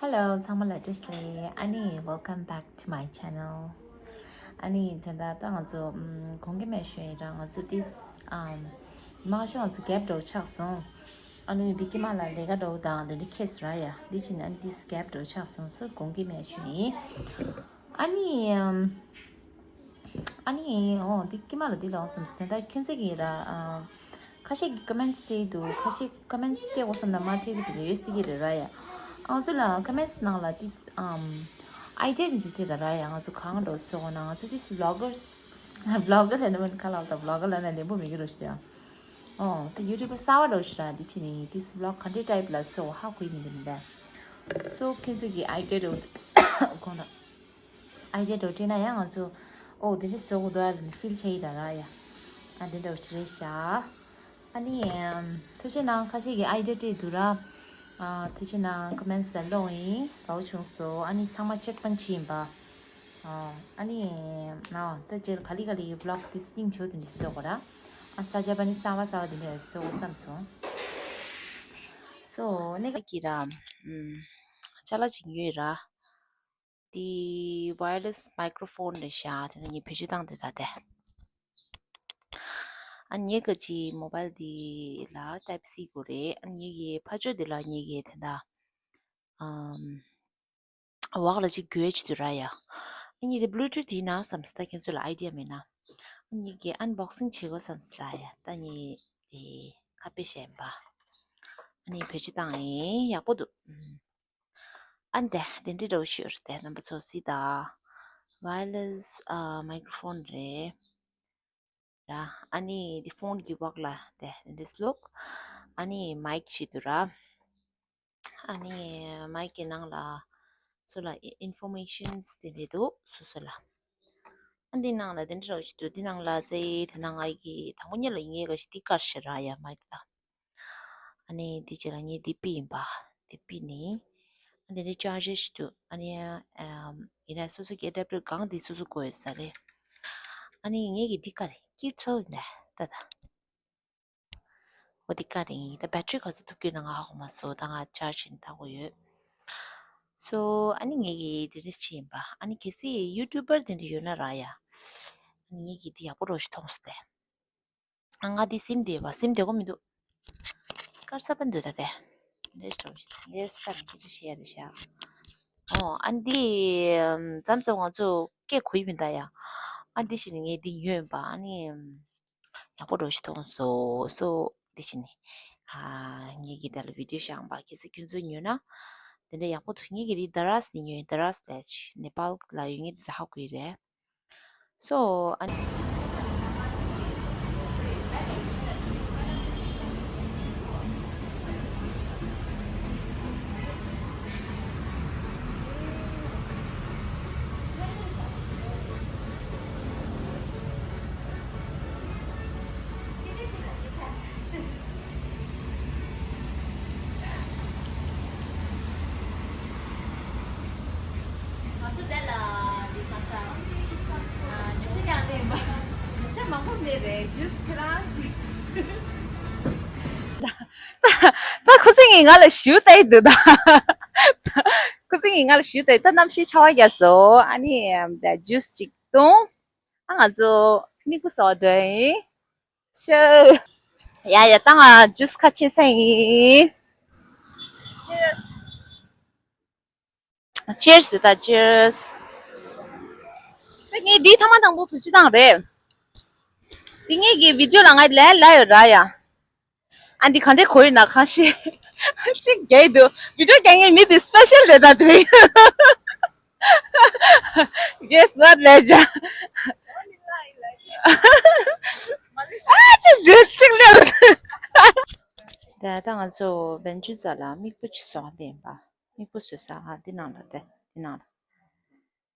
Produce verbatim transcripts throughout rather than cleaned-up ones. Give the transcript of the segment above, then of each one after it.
Hello, ཚང་མ་ལ་བཀྲ་ཤིས་བདེ་ལེགས། ཨ་ནི། Welcome back to my channel. ཨ་ནི་དེ་འདྲ་ད་ང་ཚོ་ཨམ་གོང་གི་མེད་ཤོད་ཡིན་ར། ང་ཚོ་this ཨམ་མ་ཤོང་ང་ཚོ་གེབ་འགྲོ་ཆགས་སོང་། ཨ་ནི་འདི་ཀྱི་མ་ལ་ལས་ཀ་འགྲོ་དང་དེ་འདྲ་ཁེས་ར་ཡ། འདི་ཕྱིན་ཨ་ནི་this གེབ་འགྲོ་ཆགས་སོང་། སོ་གོང་གི་མེད་ཤོད་ཡིན། ཨ་ནི་ཨམ། ཨ་ནི། ཨོ། འདི་ཀྱི་མ་ལ་འདི་ལོང་སམ་སྟེ་ད་ཁྱོད་ཚོ་གི་ར། ཨ། ཁ་ཤས་ཀྱི་ཀོ་མེན་ཊི་སྤྲད་འདུག་ཁ་ཤས་ཀོ་མེན་ཊི་སྤྲད་དགོས་བསམ་ན་མ་སྤྲད་གི་དེ་ཡོད་སྲིད་ཀྱི་རེད་ར་ཡ། ང་ཚོ་ལ་ཀོ་མེན་ཊི་ནང་ལ་this ཨམ་ཨའི་ཌི་ཡ་འདྲི་སྤྲད་ད་ར་ཡ། ང་ཚོ་གང་འགྲོ་སོང་ན་ང་ཚོ་this vloggers vlogger ལ་ནི་མ་ཁ་ལག་ད་vlogger ལ་ན་ལེན་པོ་མི་གི་རོ་ཤི་ཡ། ཨོ། ད་ཡུ་ཊུབ་པར་གསར་པ་འགྲོ་ཤི་ར། འདི་ཕྱིན་ནི་this vlog ག་འདྲའི་ཊའིབ་ལ་སོ་ཧ་གོ་མི་འདུག་མི་འདུག་སོ་ཁྱོད་ཚོ་གི་ཨའི་ཌི་ཡ་འགྲོ་གོང་ད། ཨའི་ཌི་ཡ་འགྲོ་སྤྲད་ན་ཡང་ང་ཚོ་ཨོ་དེ་འདྲ་བཟོ་དགོས་འདུག་ཨ་ལ་ནི་ཕིལ་བྱེད་ཡི་ད་ར་ཡ། ཨ་དེ་འདྲ་བོ་ཞིག་རེད་ཤག་ཨ་ནི་ཨམ་ཐུགས་རྗེ་གནང་། ཁ་ཤས་ཀྱིས་ཨའི་ཌི་ཡ་སྤྲད་འདུག་ར། ཨ་ཐུགས་རྗེ་གནང་། ཀོ་མེན་ཊི་ལ་ཀློག་ཡིན། དགའ་བོ་བྱུང་སོང་། ཨ་ནི་ཚང་མ་ཅེག་པན་བྱེད་ཡིན་པ། ཨ་ཨ་ནི་ཨ་ད་ཅེར་ག་ལི་ག་ལི་བི་ལོག་དེ་སྙིང་རྗེ་པོ་དེ་འདྲ་བཟོ་དགོས་ར། ཨ་ས་ཆ་པ་ནི་གསར་པ་གསར་པ་དེ་འདྲ་བཟོ་དགོས་བསམ་སོང་། སོ་ནི་ག་གི་ར། ཨམ་ཅ་ལག་ཅིག་ཡོད་ར། དེ་wireless microphone རེད་ཤག་དེ་ནི་ངས་བེད་སྤྱོད་བཏང་དེ་ད་དེ། ཨ་ངའི་ག་ཅི་མོ་བལ་དེ་ལ་ཊའིབ་སི་དགོས་རེད། ཨ་ངའི་གི་ཕ་ཇོ་དེ་ལ་ངའི་གི་དེ་ད་ཨམ་འོག་ལ་ཅིག་དགོས་ཅི་དུ་ར་ཡ། ཨ་ངའི་དེ་Bluetooth དེ་ན་བསམ་སི་ད་ཁྱེད་ཚོ་ལ་ཨའི་ཌི་ཡ་མེད་ན། ཨ་ངའི་གི་unboxing བྱེད་དགོས་བསམ་སི་ལ་ཡ། ད་ངའི་དེ་ཁ་དཔེ་བཤད་ཡིན་པ། ཨ་ནི་བེད་སྤྱོད་བཏང་ཡིན། ཡག་པོ་འདུག་ཨ་འདི་དེ་འདྲའི་འདྲ་བོ་ཞིག་ཡོད་རེད་དེ། རྣམ་པ་ཚོ་གཟིགས་དང་། wireless microphone རེད་ར། ཨ་ནི་འདི་ཕོན་གྱི་འོག་ལ་དེ་འདི་སློག་ཨ་ནི་མའིག་བྱེད་དུ་ར། ཨ་ནི་མའིག་གི་ནང་ལ་སོ་ལ་informations དེ་འདྲ་འདུག་སོ་སོ་ལ། ཨ་འདི་ནང་ལ་དེ་འདྲ་རོ་ཞིག་འདུག་འདི་ནང་ལ་ཙེ་དེ་ནང་ང་གི་དང་པོ་ཉིད་ལ་ཡིན་ངེས་ག་ཞིག་འདི་དཀར་ཞེ་ར་ཡ་མའིག་ལ། ཨ་ནི་འདི་ཅི་ར་ངའི་འདི་པི་ཡིན་པ། འདི་པི་ནི། ཨ་འདི་ནི་ཅར་ཇར་ཞིག་འདུག་ཨ་ནི་ཨམ་ཡིན་ན་སོ་སོ་གི་ཨ་ཌབ་ཊར་གང་འདི་སོ་སོ་དགོས་ཡོད་ས་རེད། ཨ་ནི་ངའི་གི་འདི་དཀར་རེད། སྐྱིད་ཚོ་ཡིན་ད་ད་ད། འོ་འདི་དཀར་རེད། ད་བེ་ཊི་རི་ག་ཚོད་ཐུབ་ཀྱི་ན་ང་ཧ་གོ་མ་སོང་། ད་ང་ཅར་ཇི་བྱས་ནས་བཏང་དགོས་ཡོད། སོ་ཨ་ནི་ངའི་གི་འདི་རེད་ཅི་ཡིན་པ། ཨ་ནི་གལ་སྲིད་ཡུ་ཊུབ་པར་དེ་འདྲ་ཡོད་ན་ར་ཡ། ཨ་ནི་ངའི་གི་འདི་ཡག་པོ་རོ་ཞིག་མཐོང་སོང་སྟེ། ང་འདི་སིམ་བསྡད་པ། སིམ་བསྡད་གོ་མི་འདུག་དཀར་ས་པ་འདུག་ད་དེ། རེས་ཏོ་རེས་ཀ་རང་སྐད་ཆ་བཤད་ཡ་རེད་ཤག་ཨོ་ཨ་འདི་མཚམས་མཚམས་ང་ཚོ་སྐད་གོ་ཡི་མི་འདུག་ཡ། ཨ་འདི་བྱས་ནས་ངས་འདི་ཉོས་པ། ཨ་ནི་ཡག་པོ་འདྲ་ཞིག་མཐོང་སོང་། སོ་འདི་བྱས་ནས་ཨ་ངས་ཀྱི་དེ་ལ་བི་ཌིའོ་བཞག་པ། གལ་སྲིད་ཁྱོད་ཚོས་ཉོས་ན་དེ་འདྲ་ཡག་པོ་འདུག་ངས་ཀྱི་འདི་དཱ་རཱས་ནས་ཉོས། དཱ་རཱས་ལ་ནེ་པཱལ་ལ་ཡོད་ངེས་འདི་ཚོ་ཧ་གོ་ཡི་རེད། So, and ང་ཚོ་དེ་ལ་འདི་ཁ་ས་ཉོ་ཆ་ཀྱང་ལེན་པ། ཉོ་ཆ་མང་པོ་མེད་རེད། ཇུས་ཁྱེད་རང་ཅིག་ད་ཁོ་ཚོས་ངའི་ང་ལ་ཞུ་བལྟས་འདུག་ད་ཁོ་ཚོས་ངའི་ང་ལ་ཞུ་བལྟས། ད་གནམ་གཤིས་ཆར་པ་བརྒྱབ་སོང་། ཨ་ནི་ཇུས་ཅིག་བཏུང་། ཨ་ང་ཚོ་མིག་པོ་ཟ་བར་འགྲོ་ཡིན། ཤོ། ཡ་ཡ། ད་ང་ཇུས་ཁ་ཕྱིན་ས་ཡིན། Cheers ད་cheers། ད་ངས་འདི་ཐེངས་མ་དང་པོ་བེད་སྤྱོད་བཏང་རེད། འདི་ངེད་ཀྱི་བི་ཌིའོ་ལ་ང་ལས་ལ་ཡོད་ར་ཡ། ཨ་འདི་ག་འདྲས་གོ་ཡོད་ན་གང་ཤེས། ཅིག་རྒྱལ་འདུག་བི་ཌིའོ་རྒྱག་མཁན་མི་འདི་སི་པེ་ཤལ་རེད་ད་དེ་རིང་། Guess what, Leja? ཨ་ཅིག་འདུག་ཅིག་ལེབ། ད་ལྟ་ང་ཚོ་བན་ཅུ་ཙ་ལ་མིག་པོ་ཅིག་བཟོ་བསྡད་ཡིན་པ། མིག་པོ་བཟོས་ས། ཨ་འདི་ནང་ལ་དེ་འདི་ནང་ལ།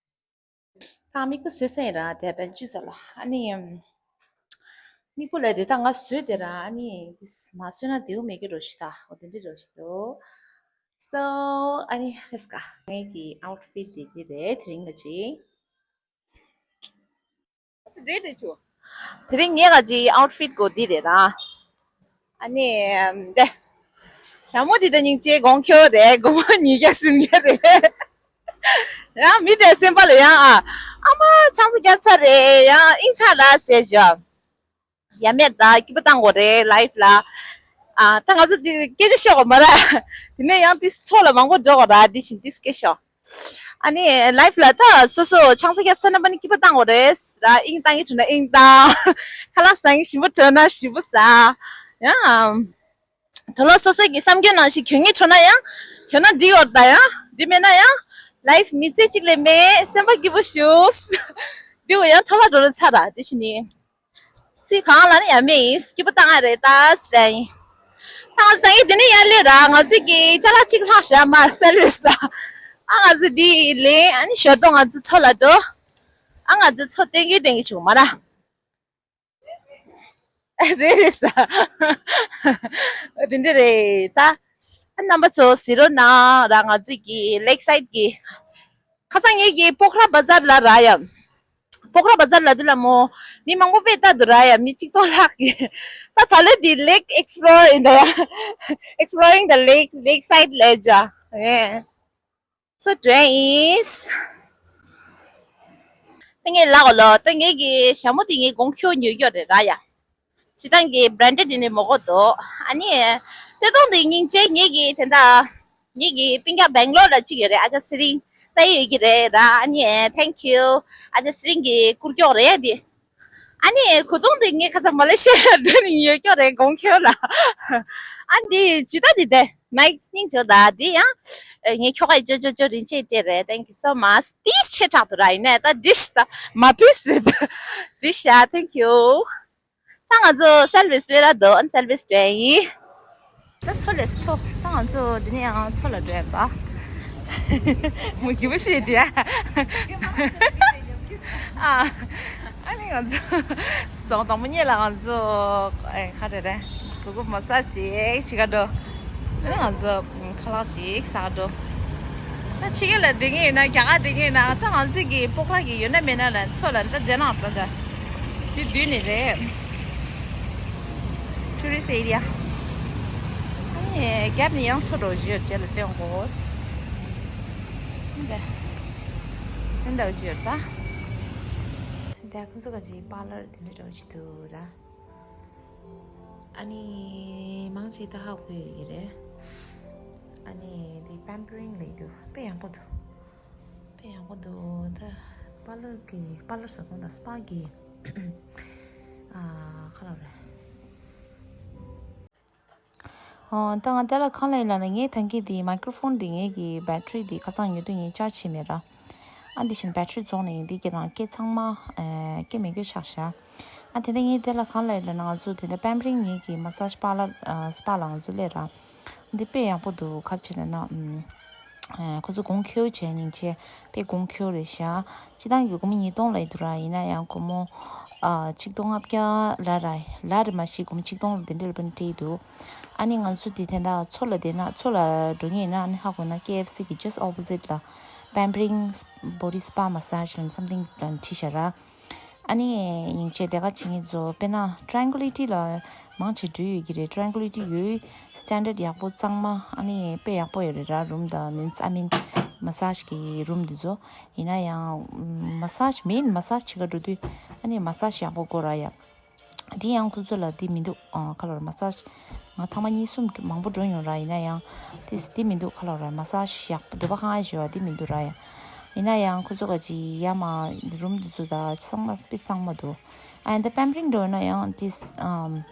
ད་མིག་པོ་བཟོས་ས་ཡིན་ར་དེ་བན་ཅུ་ཙ་ལ། ཨ་ནི་མིག་པོ་ལ་དེ་ད་ང་བཟོས་དེ་ར། ཨ་ནི་དེ་མ་བཟོས་ན་དེའུ་མེད་ཀྱི་རོ་ཞིག་ད། འོ་དེ་འདྲ་རོ་ཞིག་འདུག So ཨ་ནི་let's go. ངའི་གི་ཨའུཊ་ཕིཊ་དེ་འདི་རེད། དེ་རིང་ལ་ཅིག་དེ་རིང་ངས་ག་ཅི་ཨའུཊ་ཕིཊ་གོ་འདི་རེད་ར། ཨ་ནི་དེ། ཞྭ་མོ་འདི་ད་སྙིང་རྗེ་དགོངས་འཁྱོལ་རེད། སྒོར་མོ་ཉིས་བརྒྱ་སུམ་བརྒྱ་རེད། ཡང་མི་དེ་སེམས་པ་ལ་ཡང་ཨ། ཨ་མ་ཆང་ས་བརྒྱབ་ཚར་རེད། ཡང་ཨིན་ཚར་ལ་ཟེར་བཞག་ཡ་མེད་ད་སྐྱིད་པོ་བཏང་དགོས་རེད་ལའིབ་ལ། ཨ་ད་ང་ཚོ་དེ་སྐད་ཆ་ཤོད་དགོས་མ་ར། དེ་ནས་ཡང་དེ་ཚོགས་ལ་མང་པོ་འགྲོ་དགོས་ར། དེ་བཞིན་དེ་སྐད་ཤོད། ཨ་ནི་ལའིབ་ལ་ད་སོ་སོ་ཆང་ས་བརྒྱབ་ཚར་ན་པ་ནི་སྐྱིད་པོ་བཏང་དགོས་རེད་ར། ཨིན་བཏང་གི་བྱུང་ན་ཨིན་བཏང་། ཁ་ལག་ཟ་གི་ཞིམ་པོ་བྲོས་ན་ཞིམ་པོ་ཟ། ཡང་། དོ་ལོ་སོ་སོ་གི་བསམ་རྒྱུ་ནང་བཞིན་གྱོན་ངེས་ཆོག་ན་ཡང་། གྱོན་ན་འགྲིག་ཡོད་ད་ཡང་། འདི་མེད་ན་ཡང་། ལའིབ་མི་ཚེ་གཅིག་ལས་མེད། སེམས་པ་སྐྱིད་པོ་ཞུ། འདི་འོ་ཡང་འཕྲོ་བརླག་འགྲོ་ལ་ཚར་ར་དེ་བཞིན་ནི། སུས་གང་ལ་ནི་ཡང་མེད་ཡིན། སྐྱིད་པོ་བཏང་ཡ་རེད་ད་ཟེར་ཡིན། ད་ང་ཚོ་ད་ཡིན་དེ་ནི་ཡར་སླེབས་ར། ང་ཚོ་གི་ཅ་ལག་གཅིག་ལྷག་བཞག་མ་སེར་བས་ད། ཨ་ང་ཚོ་འདི་ལས་ཨ་ནི་ཞོར་དུ་ང་ཚོ་མཚོ་ལ་འགྲོ། ཨ་ང་ཚོ་མཚོ་སྟོན་གི་སྟོན་གི་བྱུང་མ་ར། རེད་རེད་ས། འདི་འདྲ་རེད་ད། ཨ་རྣམ་པ་ཚོ་གཟིགས་རོགས་གནང་ར། ང་ཚོའི་གི་ལེག་སའིད་གི། ཁ་སང་ངེད་ཀྱི་པོ་ཁ་ར་བ་ཛར་ལ་ར་ཡ། པོ་ཁ་ར་བ་ཛར་ལ་དུ་ལ་མོ། མི་མང་པོ་དཔེ་ལྟ་འདུག་ར་ཡ། མི་གཅིག་སྟོང་ལྷག་གི། ད་ད་ལོ་འདི་lake explore in the, exploring the lake, lakeside ལས་ཇ། ཨེ། So today is ད་ངས་ལབ་གོ་ལོ། ད་ངས་ཀྱི་ཞྭ་མོ་དེ་ངས་དགོངས་ཁྱོད་ཉོས་ཀྱོག་རེད་ར་ཡ། སྤྱི་བཏང་གི་branded དེ་ནས་མོ་གོ་དོ། ཨ་ནི་ཏེ་ཏོང་དེ་སྙིང་རྗེ། ངས་ཀྱི་དེ་འདྲ་ངས་ཀྱི་སྤུན་ཀྱག་སྦེང་ལོར་ལ་གཅིག་ཡོད་རེད། ཨ་ཅག་ཚེ་རིང་ད་ཡོད་ཀྱི་རེད་ར། ཨ་ནི་thank you ཨ་ཅག་ཚེ་རིང་གི་བསྐུར་ཀྱོག་རེད་ཡ་དེ། ཨ་ནི་གོ་ཐོང་དེ་ངས་ཁ་ཚ་མ་ལེ་ཤི་ཡ་ལ་འགྲོ་ནི་ཡོད་ཀྱོག་རེད་དགོངས་ཁྱོད་ལ། ཨ་འདི་ཇི་ལྟ་འདི་དེ་ནའི་སྙིང་རྗེ་ད་འདི་ཡང་ངས་ཁྱོ་ག་ཡི་ཅོ་ཅོ་ཅོ་རིན་ཆེན་སྤྲད་རེད། Thank you so much. ཏིས་ཆེ་དྲག་ཏུ་ར་ཡིན་ནས་ད་ཏིས་ད་མ་ཏིས་རེད་ད་ཏིས་ཡ། Thank you. ད་ང་ཚོ་སེལ་བིས་ལས་ར་དོ་ཨན་སེལ་བིས་དྲན་ཡིན། ད་མཚོ་ལས་མཚོ། ད་ང་ཚོ་འདི་ནས་ཡང་མཚོ་ལ་འགྲོ་ཡ་པ། མོ་རྒྱུ་བ་ཤེས་དེ་ཨ། ཨ་ནི་ང་ཚོ་ཟོང་དང་པོ་ཉིད་ལ་ང་ཚོ་ཨེ་ག་རེ་རེད། གཟུགས་པོ་མ་སཱཇ་ཅིག་བྱེད་ག་འགྲོ། ཨ་ནི་ང་ཚོ་ཁ་ལག་ཅིག་ཟ་ག་འགྲོ། ད་ཕྱི་རྒྱལ་ལ་བསྡད་ཀྱི་ཡོད་ན། རྒྱ་གར་བསྡད་ཀྱི་ཡོད་ན། ད་ང་ཚོ་གི་པོ་ཁ་གི་ཡོད་ན་མེད་ན་ལ་མཚོ་ལ་ད་བསྡད་ན་ད་ད་དེ་དུས་ནས་རེད། Tourist area. ཨ་ནི་རྒྱབ་ནས་ཡང་མཚོ་འགྲོ་བཞིན་ཡོད། རྗེས་ལ་སྟོན་དགོས། འདི་འདྲ་བཞིན་ཡོད་ད། འདི་ཁོང་ཚོ་ག་ཅིག་པཱ་ལར་དེ་འདྲ་འགྲོ་བཞིན་འདུག་ར། ཨ་ནི་མང་ཆེ་ད་ཧ་གོ་ཡོད་ཀྱི་རེད། ཨ་ནི་འདི་པམ་པ་རིང་ལབ་འདུག་དཔེ་ཡག་པོ་འདུག་དཔེ་ཡག་པོ་འདུག་ད་པཱ་ལར་གི་པཱ་ལར་ཟེར་གོང་ད་སྤ་གི་ཨ་ཁ་ལག་རེད། ཨོ། ད་ང་དེ་ལ་གང་ལ་ཡིན་ལབ་ན། ངའི་ཐང་གི་དེ་མའི་ཀྲོ་ཕོན་དེ་ངའི་གི་བེ་ཊི་རི་དེ་ཁ་སང་ཉོ་དུས་ངས་ཅར་ཇི་བྱས་མེད་ར། ཨ་འདི་བཞིན་བེ་ཊི་རི་རྫོགས་ནས་ཡིན། དེ་གི་རང་སྐད་ཚང་མ་ཨེ་སྐད་མི་དགོས་ཆགས་ཤག་ཨ་དེ་ནས་ངས་དེ་ལ་གང་ལ་ཡིན་ལབ་ན། ང་ཚོ་དེ་འདྲ་པམ་པ་རིང་ངའི་གི་མ་སཱཇ་པཱ་ལར་ཨ་སྤ་ལ་ང་ཚོ་སླེབས་ར། འདི་དཔེ་ཡག་པོ་འདུག་ག་རེ་བྱས་ན་ན། ཨ་ཁོ་ཚོ་དགོངས་འཁྱོལ་བྱས་སྙིང་རྗེ། དཔེ་དགོངས་འཁྱོལ་རེད་ཤག་སྤྱི་བཏང་གི་སྒོར་མོ་ཉིས་སྟོང་ལ་ཡི་འདུག་ར། ཡིན་ན་ཡང་སྒོར་མོ་ཨ་གཅིག་སྟོང་ལྔ་བརྒྱ་ལ་ར་ལ་རེད་མ་གཞི་སྒོར་མོ་གཅིག་སྟོང་ལ་དེ་འདྲ་ལ་པན་སྤྲད་འདུག་ཨ་ནི་ང་ཚོ་དེ་དེ་འདྲ་མཚོ་ལ་བསྡད་ན། མཚོ་ལ་འགྲོ་ངེས་ན་ཨ་ནི་ཧ་གོ་ན་ཀེ་ཨེཕ་སི་གི་just opposite ལ་པམ་པ་རིང་body spa massage ལ་something ལ་བྲིས་ཤག་ར། ཨ་ནི་སྙིང་རྗེ་ལས་ཀ་བྱེད་མཁན་ཚོ་དཔེར་ན་ཊྲེན་ཀུ་ལི་ཊི་ལ་མང་ཆེ་འགྲོ་ཡོད་ཀྱི་རེད། ཊྲེན་ཀུ་ལི་ཊི་ཡོད། སི་ཊན་ཌར་ཌི་ཡག་པོ་གཙང་མ། ཨ་ནི་དཔེ་ཡག་པོ་ཡོད་རེད་ར། རུམ་དང་མིན་ཨ་མིན་མ་སཱཇ་གི་རུམ་འདི་ཚོ། ཡིན་ན་ཡང་མ་སཱཇ་མེན་མ་སཱཇ་བྱེད་ག་འགྲོ་དུས་ཨ་ནི་མ་སཱཇ་ཡག་པོ་དགོས་ར་ཡ། དེ་ཡང་ཁོ་ཚོ་ལ་དེ་མི་འདུག་ཨ་ཁ་ལོར་མ་སཱཇ་ང་ཐེངས་མ་གཉིས་གསུམ་མང་པོ་འགྲོ་ཡོང་ར། ཡིན་ན་ཡང་དེ་དེ་མི་འདུག་ཁ་ལོར་མ་སཱཇ་ཡག་པོ་འདོད་པ་ཁང་ཨེ་ཞུ་བ་དེ་མི་འདུག་ར་ཡ། ཡིན་ན་ཡང་ཁོ་ཚོ་ག་ཅི་ཡ་མ་རུམ་འདི་ཚོ་ད་ཚང་མ་དཔེ་གཙང་མ་འདུག་ཨ་ཡིན་ད་པམ་པ་རིང་འགྲོ་ན་ཡང་དེ་ཨམ་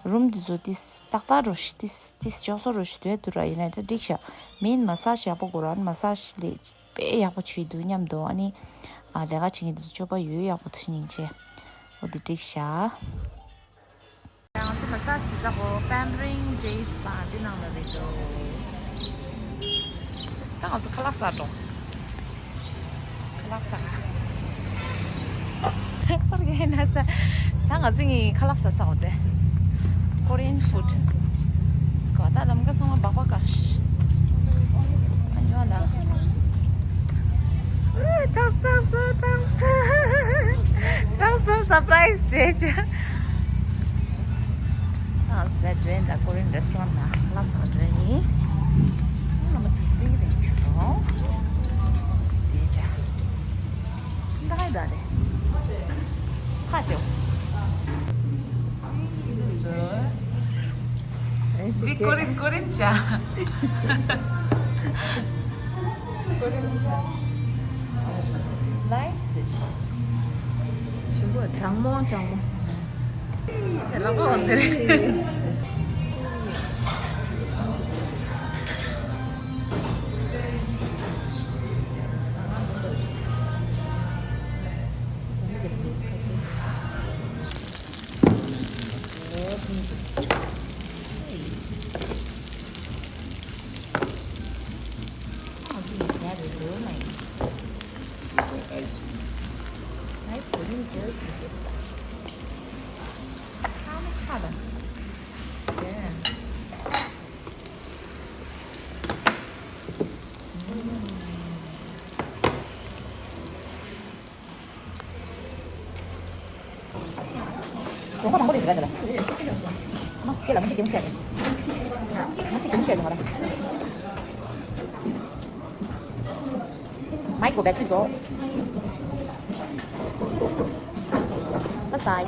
རུམ་འདི་ཚོ་དེ་ཏག་ཏག་འགྲོ་ཤི་དེ་དེ་ཞོག་སོ་འགྲོ་ཤི་དུས་འདུག་ར། ཡིན་ན་ད་འགྲིག་ཤག་མིན་མ་སཱཇ་ཡག་པོ་དགོས་ར། མ་སཱཇ་ལས་དཔེ་ཡག་པོ་བྱས་འདུག་སྙམ་དུ། ཨ་ནི་ཨ་ལས་ཀ་བྱེད་མཁན་དེ་ཚོ་སྤྱོད་པ་ཡོད་ཡག་པོ་འདུག་སྙིང་རྗེ། འོ་དེ་འགྲིག་ཤག་ང་ཚོ་མ་སཱཇ་བྱེད་ས་གོ་པམ་པ་རིང་ཌེ་སི་པ་འདི་ནང་ལ་རེད་འདུག་ད་ང་ཚོ་ཁ་ལག་ཟ་འགྲོ། ཁ་ལག་ཟ། པར་གྱི་ན་ས། ད་ང་ཚོ་གཉིས་ཁ་ལག་ཟ་ས་འོ་དེ། Korean food. སྐོ་ད་ལམ་ཀ་ཚང་མ་སྦག་སྦག་ག་ཤི། ཨ་ཉོ་ལ། ཨུ་ཏག་ཏག་ས་ཏག་ས། ཏག་ས་སར་པ་རའི་སི་དེ་ཅི། ཨ་ཟེར་ འགྲོ་ཡིན་ད། ཀོ་རི་ཡན་རེ་སི་ཊོ་རན་ཊི་ལ་ལྷ་ས་ལ་འགྲོ་ཡིན། རྣམ་པ་ཚོ་ཚིག་རིང་རིང་བྱུང་། ཟས་བྱ། ད་ག་ད་རེད། ཕ་ཤོ། བི་ཀོ་རིན་ཀོ་རིན་བྱ། ཀོ་རིན་བྱ། ལའིཊ་སི། ཞིམ་པོ་གྲང་མོ་གྲང་མོ། ལག་པ་འོང་ཟེར། Nice green jersey this time. How much color? Yeah. ལོ་ཁ་མང་པོ་རེད་འདུག་ག་དེ་ལ། ཨ་མ་སྐེ་ལ་མ་ཅིག་གྱོན་ཤེས་ཀྱི། མ་ཅིག་གྱོན་ཤེས་ཀྱི་ང་ལ། མའིག་གི་བེ་ཊི་རི་རྫོགས། Bye bye.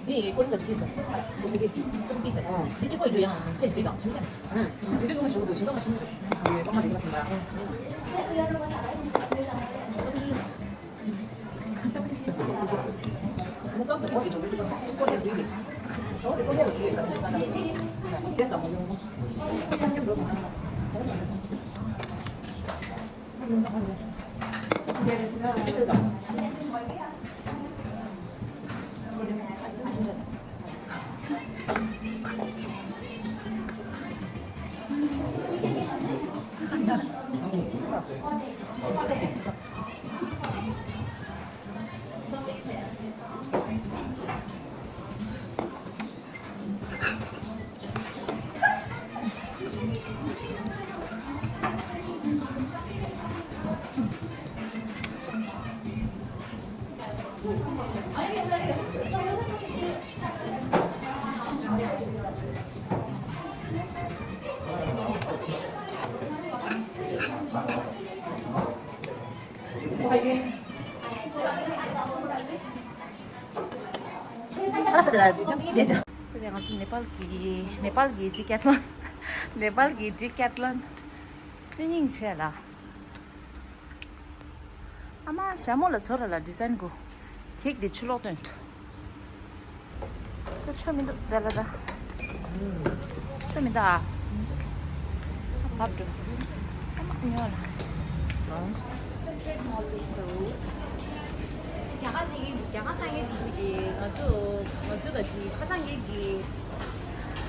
འདི་ཀོ་རིན་གྱི་ཏི་ཙམ། འདི་ཏི་ཙམ། འདི་གཅིག་པོ་ཡིན་དུས་ཡང་སེམས་སུས་དང་ཞིམ་ཅང་། འདི་འདྲ་ངོ་ཞུ་འདུག་ཞིམ་པ་མ་ཞིམ་འདུག་ཡོད་པ་མ་རེད་པ་ཟིན་པ། ཨ་ས་དེ་ལ་ཅང་གི་བསྡད་ཅང་། དེ་ང་ཚོ་ནེ་པཱལ་གྱི་ནེ་པཱལ་གྱི་ཌི་ཀེ་ཐི་ལོན། ནེ་པཱལ་གྱི་ཌི་ཀེ་ཐི་ལོན། དེ་སྙིང་རྗེ་ལ། ཨ་མ་ཞྭ་མོ་ལ་ཚོར་ལ་ཌི་ཛའིན་གོ། ཁེག་དེ་ཆུ་ལོག་སྟོན་ཐུ། ད་ཆུ་མི་འདུག་ད་ལ་ད། ཆུ་མི་འདུག་ཨ། བབ་འགྲོ། ཨ་མ་ཉོ་ལ། རྒྱ་གར་ནས་རྒྱ་གར་ནང་གི་དུས་ཚོད་ཀྱི་ང་ཚོ་ང་ཚོ་ག་ཅིག་ཁ་སང་གི་གི་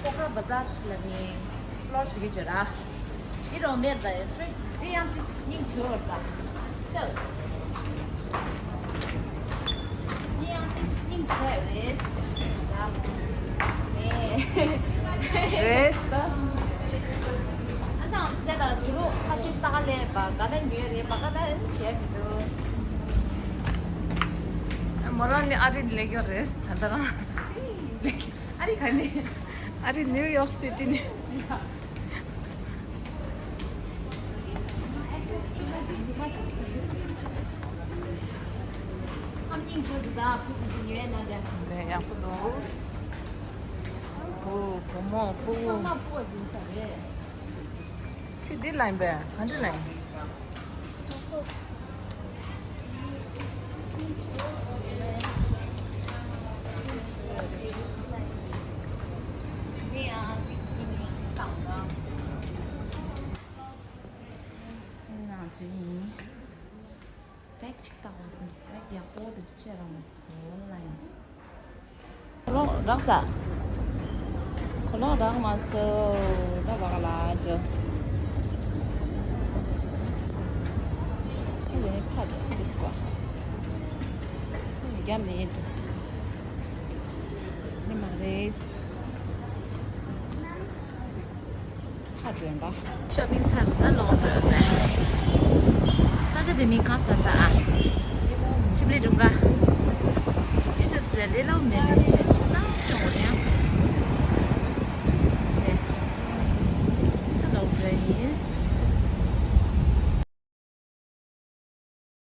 ཀོ་ཁ་བ་ཛར་ལ་ནི་ཨེགས་པི་ལོར་བྱེད་ཀྱི་བྱོས་ར། འདི་རོ་མེར་ད་ཡོད་ཚོད་འདི་ཡང་ཏིས་སྙིང་རྗེ་བོར་ད་ཤག་འདི་ཡང་ཏིས་སྙིང་རྗེ་རེད་ད། ཨེ། རེད་ད། ཨ་ནང་སྟེ་ལ་དུ་རུ་ཁ་ཤས་ལྟ་ག་ལས་པ་ག་ལ་ཉོས་རེད་པ་ག་ལ་བྱས་མི་འདུག་མོ་རང་ནི་ཨ་རི་ལས་ཀྱོ་རེད་ད་ལྟ་རང་། ཨ་རི་ག་ནས། ཨ་རི་ནིའུ་ཡོག་སི་ཊི་ནས། ཨམ་སྙིང་རྗེ་འདུག་ད་ཕུ་གུ་ཅིག་ཉོས་ན་ད། ལས་ཡག་པོ་འདུག་བུ་བུ་མོ་ཕྲུ་གུ། ཚང་མ་ཕུ་བ་སྦྱིན་ས་རེད། ཁྱོད་འདི་ལ་ཡིན་པས། ག་འདྲ་ལ་ཡིན། འདི་ཡང་གཅིག་བཙུགས་ནས་གཅིག་བཏང་ར། ང་ཚོ་ཡིན། བེག་ཅིག་བཏང་བ་སེམས་སེ་ཡག་པོ་དེ་འདྲ་བྱས་རང་མ་སོང་ལ་ཡིན། ཁོ་ལོག་རག་ས། ཁོ་ལོག་རག་མ་སོང་། ད་བག་ལ་འགྲོ། ཁྱེད་ལས་ཕར་འགྲོ་འདི་སྐོར། ཁྱེད་རྒྱབ་ནས་འགྲོ། ནི་མ་རེད། ཕར་འགྲོ་ཡིན་པ། ཤོ་པིང་ཚར་ད་ལོག་འགྲོ་ཡོད་པས། ས་ཆ་དེ་མིང་གང་ཟེར་ད་ཨ། ཆིབ་ལི་སྒྲུང་ག་ཡུ་ཊུབ་ཟེར་ལེ་ལོ་མེ་མེ་ཆེ་ཆེ་ས་ཡོང་བ་རེད།